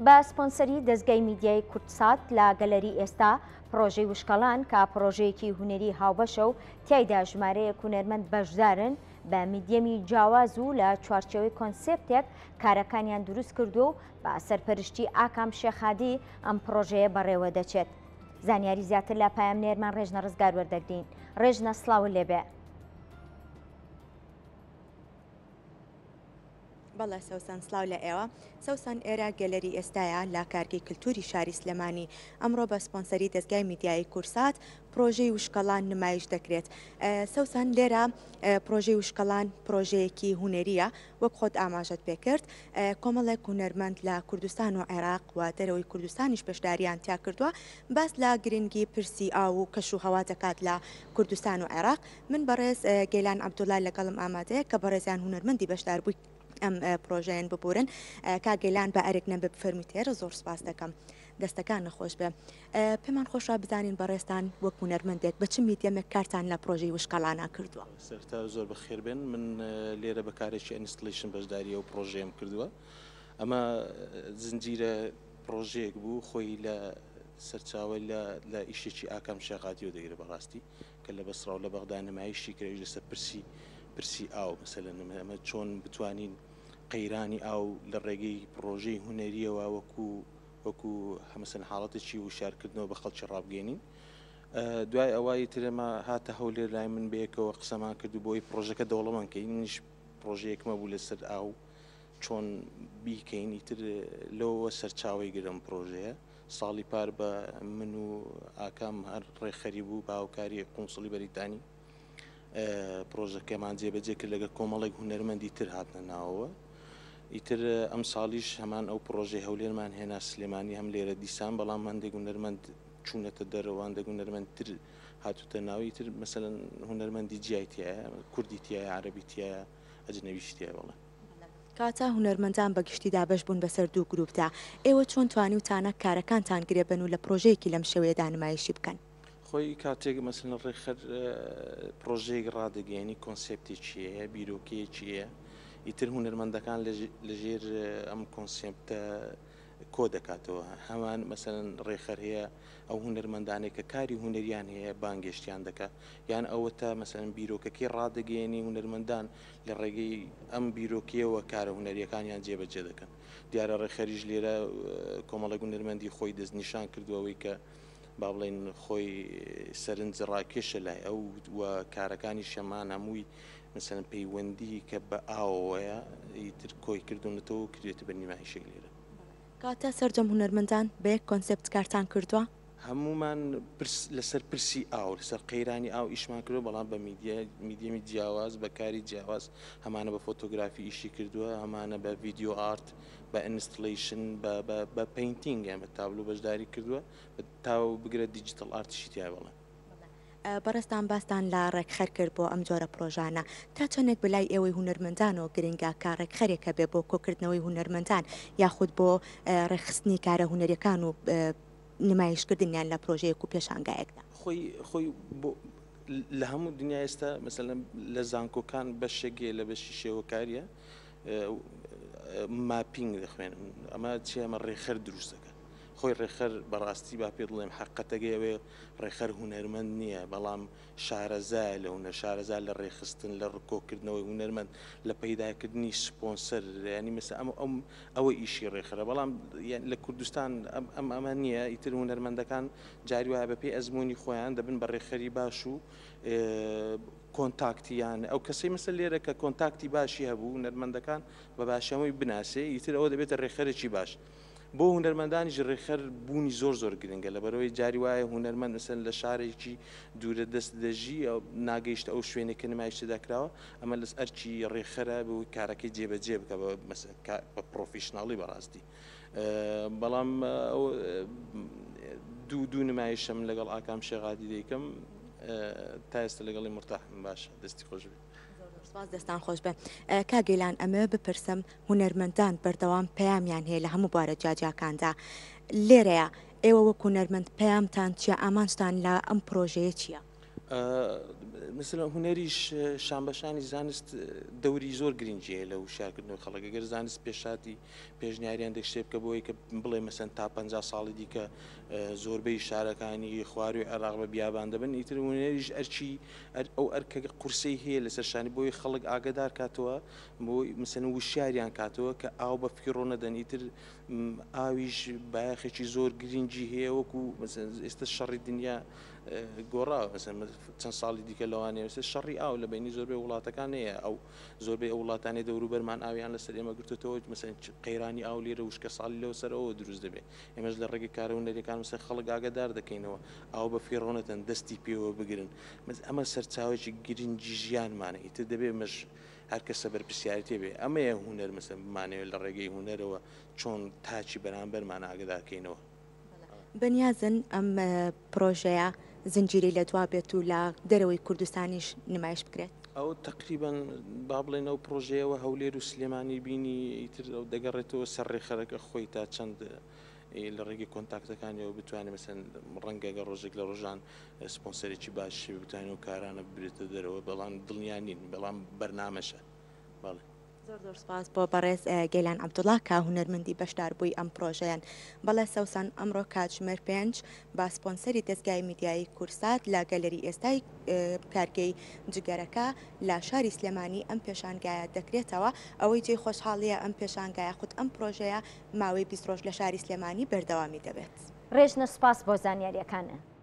بە سپۆنسەری دەزگای میدیایی کوردسات لە گەلەری ئێستا پڕۆژەی وشکەڵان کە پڕۆژەیەکی هونەری هاوبەشە و تیایدا ژمارەیەک هونەرمەند بەشدارن بە میدیەمی جیاواز و لە چوارچێوەی کۆنسێپتێک کارەکانیان دروست کردووە و بە سەرپەرشتی ئاکام شێخادی ئەم پڕۆژەیە بەڕێوە دەچێت. زانیاری زیاتر لە پایامنێرمان ڕێژنە ڕزگار وەردەگرین. ڕێژنە سڵاوت لێبێ. بەڵێ سەوسەن سڵاو لە ئێوە. سەوسەن ئێرە گەلەری ئێستایە لە کارگەی کلتوری شاری سلێمانی. ئەمڕۆ بە سپۆنسەری دەزگای میدیایی کورسات پرۆژەی وشکەڵان نمایش دەکرێت. سەوسەن لێرە پرۆژەی وشکەڵان پرۆژەیەکی هونەرییە وەک خۆت ئاماژەت پێکرد کۆمەڵێک هونەرمەند لە کوردستان و عێراق و دەرەوەی کوردستانیش بەشداریان تیا کردووە باس لە گرنگی پرسی ئاو و کەش و هەوا دەکات لە کوردستان و عێراق. من بەڕێز گەیلان عەبدوڵا لەگەڵم ئامادەیە کە بەڕێزیان هونەرمەندی بەشداربووی ئەم پرۆژەیەن ببورن کاک گەیلان بە ئەرک نەبێ بفەرموویت زۆر سپاس دەکەم دەستەکان نەخۆش بێ پێمان خۆشە بزانین بەڕێزتان وەک هونەرمەندێک بە چ میدیەمێک کارتان لە پرۆژەی وشکەڵانا کردووە؟ سەرەتا زۆر بەخێر بێن من لێرە بە کارێکی installation بەشداری ئەو پرۆژەیەم کردووە ئەمە زنجیرە پرۆژەیەک بوو خۆی لە سەرچاوەی لە ئیشێکی ئاکام شێخاتیەوە دەگرێت بەڕاستی کە لە بەسڕا و لە بەغدا نمایشی کرا ئەویش لەسەر پرسی پرسی ئاو مەسەلەن ئەمە چۆن بتوانین قەیرانی ئاو لە ڕێگەی پڕۆژەی هونەریەوە وەکو وەکو هەمەسەن حاڵەتێکی وشارکردنەوە بە خەڵکی ڕابگەێنین دوای ئەوە ترێمە هاتە هەولێر لای من بەیەکەوە قسەمان کرد و بۆی پرۆژەکە دەوڵەمەند کەین منیش پرۆژەیەکمە بوو لەسەر ئاو چۆن بیکەین ئیتر لەوە سەرچاوی گرم پرۆژەیە ساڵی پار بە من و ئاکام هەر ڕێکخەری بوو بە هاوکاری قونسڵی بەریتانی پرۆژەکەمان جێبەجێ کرد لەگەڵ کۆمەڵێک هونەرمەندی تر هاتنە ناوەوە ئیتر ئەم ساڵیش هەمان ئەو پرۆژەی هەولێرمان هێنا سلێمانی هەم لێرە دیسان بەڵام هەندێک هونەرمەند چوونەتە دەرەوە هەندێک هونەرمەند تر هاتوتە ناوی تر مەسەلەن هونەرمەندی جیای تایە کوردی تایە عەرەبی تایە ئەجنەویش تایە بەڵێ. کەواتە هونەرمەندان بە گشتی دابەش بوون بەسەر دوو گروپدا، ئێوە چۆن توانیوتانە کارەکانتان گرێ بەن و لە پرۆژەیەکی لەم شێوەیەدا نمایشی بکەن؟ خۆی کاتێک مەسەلەن ڕێکخەر پرۆژەیەک ڕادەگەیەنی کۆنسێپتێکی هەیە، بیرۆکەیەکی هەیە، ئیتر هونەرمەندەکان لەژێر ئەم کۆنسێپتە کۆ دەکاتەوە، هەمان مەسەلەن ڕێکخەر هەیە ئەو هونەرمەندانەی کە کاری هونەریان هەیە بانگێشتیان دەکات، یان ئەوەتا مەسەلەن بیرۆکەکەی ڕادەگەیەنی هونەرمەندان لە ڕێگەی ئەم بیرۆکەیەوە کارە هونەریەکانیان جێبەجێ دەکەن. دیارە ڕێکخەریش لێرە کۆمەڵێک هونەرمەندی خۆی دەستنیشان کردووە ئەوەی کە با بڵێین خۆی سەرنج ڕاکێشە لای ئەو و کارەکانی شەمان هەمووی مەسەلەن پەیوەندی کە بە ئاوەوەیە ئیتر کۆی کردوونەتەوە و کردێتی بە نیمایشێک لێرە. کەواتە سەرجەم هونەرمەندان بە یەک کۆنسێپت کارتان کردووە؟ هەموومان پرس لەسەر پرسی ئاو لەسەر قەیرانی ئاو ئیشمان کردووە بەڵام بە میدیا میدیەمی جیاواز بە کاری جیاواز هەمانە بە فۆتۆگرافی ئیشی کردووە هەمانە بە ڤیدیۆ ئارت بە installation بە بە بە painting یان بە تابلۆ بەشداری کردووە تا بگرە digital art یشی تیا بەڵێ. بەڕێزتان باستان لە ڕێکخەر کرد بۆ ئەم جۆرە پڕۆژانە، تا چەندێک بەلای ئێوەی هونەرمەندانەوە گرنگە کە ڕێکخەرێک هەبێ بۆ کۆکردنەوەی هونەرمەندان یاخود بۆ ڕێکخستنی کارە هونەریەکان و نمایشکردنیان لە پرۆژەیەک و پێشانگایەکدا؟ خۆی خۆی بۆ لە هەموو دنیا ئێستا مەسەلەن لە زانکۆکان بەشێک هەیە لە بەشی شێوەکاریە mapping دەخوێنن ئەمە چیە ئەمە ڕێکخەر دروست دەکەن خۆی ڕێکخەر بەڕاستی با پێت بڵێم حەقەتەکەی ئەوەیە ڕێکخەر هونەرمەند نییە بەڵام شارەزایە لە هونەر شارەزا لە ڕێکخستن لە ڕکۆکردنەوەی هونەرمەند لە پەیداکردنی سپۆنسەر یانی مەسە ئەم ئەم ئەوە ئیشی ڕێکخەرە بەڵام لە کوردستان ئەم ئەم ئەمە نییە ئیتر هونەرمەندەکان جاری وایە بەپێی ئەزموونی خۆیان دەبن بە ڕێکخەری باش و کۆنتاکتی یان ئەو کەسەی مەسە لێرە کە کۆنتاکتی باشی هەبوو هونەرمەندەکان بە باشی هەمووی بناسێ ئیتر ئەوە دەبێتە ڕێکخەرێکی باش. بۆ هونەرمەندانیش ڕێکخەر بوونی زۆر زۆر گرنگە لەبەرئەوەی جاری وایە هونەرمەند مەسەلەن لە شارێکی دوورە دەست دەژی ناگەیشتە ئەو شوێنێک کە نمایش تێدا کراوە ئەمە لەس ئەرکی ڕێکخەرە بۆ کارەکەی جێبەجێ بکە بە مەسەلەن بە professional ی بەڕاستی بەڵام دوو دوو نمایشە من لەگەڵ ئاکام شێغادی دەیکەم تا ئێستا لەگەڵی مرتاحم باشە دەستی خۆش بێت. سپاس دەستان خۆش بێ. کاک گەیلان ئەمەوێ بپرسم هونەرمەندان بەردەوام پەیامیان هەیە لە هەموو بوارە جیاجیاکاندا لێرەیە ئێوە وەک هونەرمەند پەیامتان چیە ئامانجتان لە ئەم پرۆژەیە چیە؟ مەسەلەن هونەریش شانبەشانی زانست دەوری زۆر گرنگی هەیە لە وشیارکردنەوەی خەڵک ئەگەر زانست پێشهاتی پێشنیاری هەندێک شتێ بکە بۆی کە بڵێ مەسەن تا 50 ساڵی دیکە زۆربەی شارەکانی خواروی عێراق بە بیابان دەبن ئیتر هونەریش ئەرکی ئەو ئەرکە قورسەی هەیە لەسەر شانی بۆی خەڵک ئاگدار کاتەوە بۆی مەسەن وشیاریان کاتەوە کە ئاو بە فیڕۆ نەدەن ئیتر ئاویش بایەخێکی زۆر گرنگی هەیە وەکو ئێستا شەڕی دنیا گۆڕاوە چەند ساڵی دیکە لەوانەیە ئێستا شەڕی ئاو لە بینی زۆربەی وڵاتەکان هەیە ئەو زۆربەی ئەو وڵاتانەی دەوروبەرمان ئاویان لەسەر ئێمە گرتوتەوە مەسەن قەیرانی ئاو لێرە وشکە ساڵی لەو سەر ئەوە دروست دەبێت ئێمەش لە ڕێگەی کارە هونەریەکان مەسەن خەڵک ئاگادار دەکەینەوە ئاو بە فیڕۆ نەدەن دەستی پێوە بگرن ئەمە سەرچاوەیەکی گرنگی ژیانمانە ئیتر دەبێ مەش هەر کەسە بەرپرسیارێتی بێ ئەمەیە هونەر مەسەن بمانەوێت لە ڕێگەی هونەرەوە چۆن تاکی بەرامبەرمان ئاگدار کەینەوە. بەنیازن ئەم پرۆژەیە زنجیرەی لە دوا بێت و لە دەرەوەی کوردستانیش نمایش بکرێت؟ ئەو تەقریبەن با بڵێین ئەو پرۆژەیەوە هەولێر و سلێمانی بینی ئیتر ئەو دەگەڕێتەوە سەر ڕێکخەرەکە خۆی تا چەند لە ڕێگەی کۆنتاکتەکانیەوە بتوانێت مەسەن ڕەنگە گەر ڕۆژێک لە ڕۆژان سپۆنسەرێکی باش بتوانێت ئەو کارانە ببرێتە دەرەوە بەڵام دڵنیا نین بەڵام بەرنامەشە بەڵێ. زۆر زۆر سپاس بۆ بەڕێز گەیلان عەبدوڵا کە هونەرمەندی بەشداربووی ئەم پڕۆژەیەن. بەڵێ سەوسەن ئەمڕۆ کاتژمێر پێنج بە سپۆنسەری دەزگای میدیایی کورسات لە گەلەری ئێستای کارگەی جگەرەکە لە شاری سلێمانی ئەم پێشانگایە دەکرێتەوە. ئەوەی جێی خۆشحاڵییە ئەم پێشانگایە خود ئەم پڕۆژەیە ماوەی 20 ڕۆژ لە شاری سلێمانی بەردەوامی دەبێت. ڕێژنە سوپاس بۆ زانیاریەکانت.